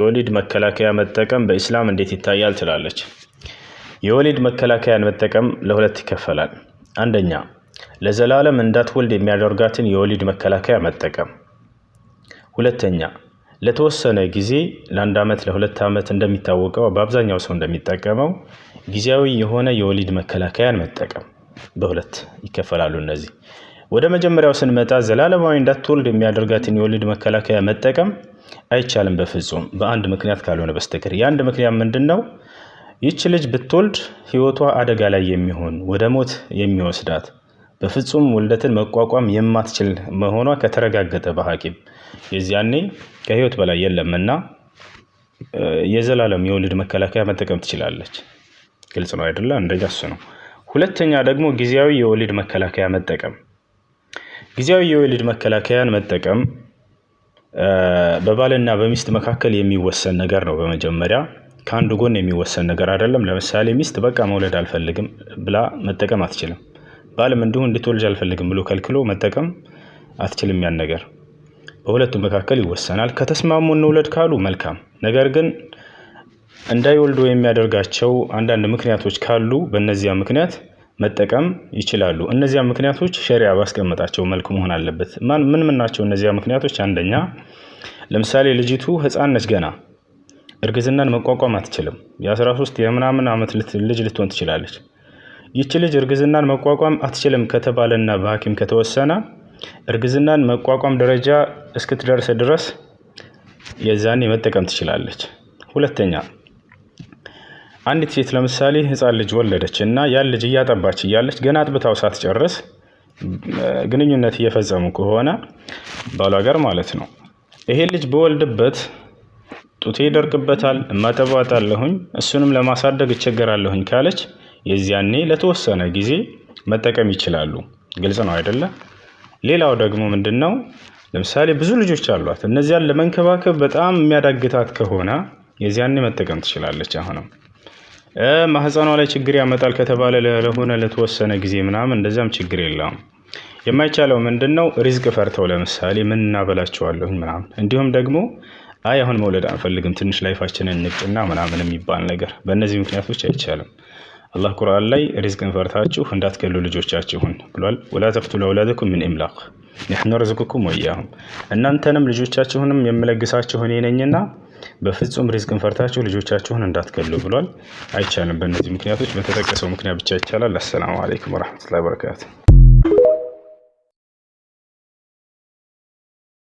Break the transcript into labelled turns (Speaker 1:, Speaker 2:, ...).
Speaker 1: የወሊድ መከላከያ መጠቀም በኢስላም እንዴት ይታያል ትላለች። የወሊድ መከላከያን መጠቀም ለሁለት ይከፈላል። አንደኛ ለዘላለም እንዳትወልድ የሚያደርጋትን የወሊድ መከላከያ መጠቀም። ሁለተኛ ለተወሰነ ጊዜ ለአንድ ዓመት ለሁለት ዓመት እንደሚታወቀው በአብዛኛው ሰው እንደሚጠቀመው ጊዜያዊ የሆነ የወሊድ መከላከያን መጠቀም። በሁለት ይከፈላሉ እነዚህ። ወደ መጀመሪያው ስንመጣ ዘላለማዊ እንዳትወልድ የሚያደርጋትን የወሊድ መከላከያ መጠቀም አይቻልም በፍጹም በአንድ ምክንያት ካልሆነ በስተቀር። የአንድ ምክንያት ምንድን ነው? ይህች ልጅ ብትወልድ ሕይወቷ አደጋ ላይ የሚሆን ወደ ሞት የሚወስዳት በፍጹም ውልደትን መቋቋም የማትችል መሆኗ ከተረጋገጠ በሐኪም የዚያኔ ከሕይወት በላይ የለምና የዘላለም የወሊድ መከላከያ መጠቀም ትችላለች። ግልጽ ነው አይደለ? አንደኛ እሱ ነው። ሁለተኛ ደግሞ ጊዜያዊ የወሊድ መከላከያ መጠቀም። ጊዜያዊ የወሊድ መከላከያን መጠቀም በባልና በሚስት መካከል የሚወሰን ነገር ነው። በመጀመሪያ ከአንድ ጎን የሚወሰን ነገር አይደለም። ለምሳሌ ሚስት በቃ መውለድ አልፈልግም ብላ መጠቀም አትችልም። ባልም እንዲሁ እንድትወልጅ አልፈልግም ብሎ ከልክሎ መጠቀም አትችልም። ያን ነገር በሁለቱም መካከል ይወሰናል። ከተስማሙ እንውለድ ካሉ መልካም። ነገር ግን እንዳይወልዱ የሚያደርጋቸው አንዳንድ ምክንያቶች ካሉ በእነዚያ ምክንያት መጠቀም ይችላሉ። እነዚያ ምክንያቶች ሸሪዓ ባስቀመጣቸው መልኩ መሆን አለበት። ምን ምን ናቸው እነዚያ ምክንያቶች? አንደኛ ለምሳሌ ልጅቱ ሕፃን ነች ገና እርግዝናን መቋቋም አትችልም። የ13 የምናምን ዓመት ልጅ ልትሆን ትችላለች። ይቺ ልጅ እርግዝናን መቋቋም አትችልም ከተባለና በሐኪም ከተወሰነ እርግዝናን መቋቋም ደረጃ እስክትደርስ ድረስ የዛኔ መጠቀም ትችላለች። ሁለተኛ አንዲት ሴት ለምሳሌ ሕፃን ልጅ ወለደች እና ያን ልጅ እያጠባች እያለች ገና አጥብታው ሳትጨርስ ግንኙነት እየፈጸሙ ከሆነ ባሏ ጋር ማለት ነው፣ ይሄ ልጅ በወልድበት ጡቴ ይደርቅበታል፣ እማጠባጣለሁኝ፣ እሱንም ለማሳደግ እቸገራለሁኝ ካለች የዚያኔ ለተወሰነ ጊዜ መጠቀም ይችላሉ። ግልጽ ነው አይደለ? ሌላው ደግሞ ምንድን ነው? ለምሳሌ ብዙ ልጆች አሏት። እነዚያን ለመንከባከብ በጣም የሚያዳግታት ከሆነ የዚያኔ መጠቀም ትችላለች። አሁንም ማህፀኗ ላይ ችግር ያመጣል ከተባለ ለሆነ ለተወሰነ ጊዜ ምናምን እንደዚያም ችግር የለውም። የማይቻለው ምንድን ነው? ሪዝቅ ፈርተው ለምሳሌ ምን እናበላቸዋለሁኝ ምናምን፣ እንዲሁም ደግሞ አይ አሁን መውለድ አንፈልግም ትንሽ life ኣችንን እንቅጭና ምናምን የሚባል ነገር በእነዚህ ምክንያቶች አይቻልም። አላህ ቁርአን ላይ ሪዝቅን ፈርታችሁ እንዳትገሉ ልጆቻችሁን ብሏል። ولا تقتلوا أولادكم من إملاق نحن نرزقكم وإياهم፣ እናንተንም ልጆቻችሁንም የምለግሳችሁ እኔ ነኝና በፍጹም ሪዝቅን ፈርታችሁ ልጆቻችሁን እንዳትገሉ ብሏል። አይቻልም። በእነዚህ ምክንያቶች በተጠቀሰው ምክንያት ብቻ ይቻላል። السلام عليكم ورحمة الله وبركاته።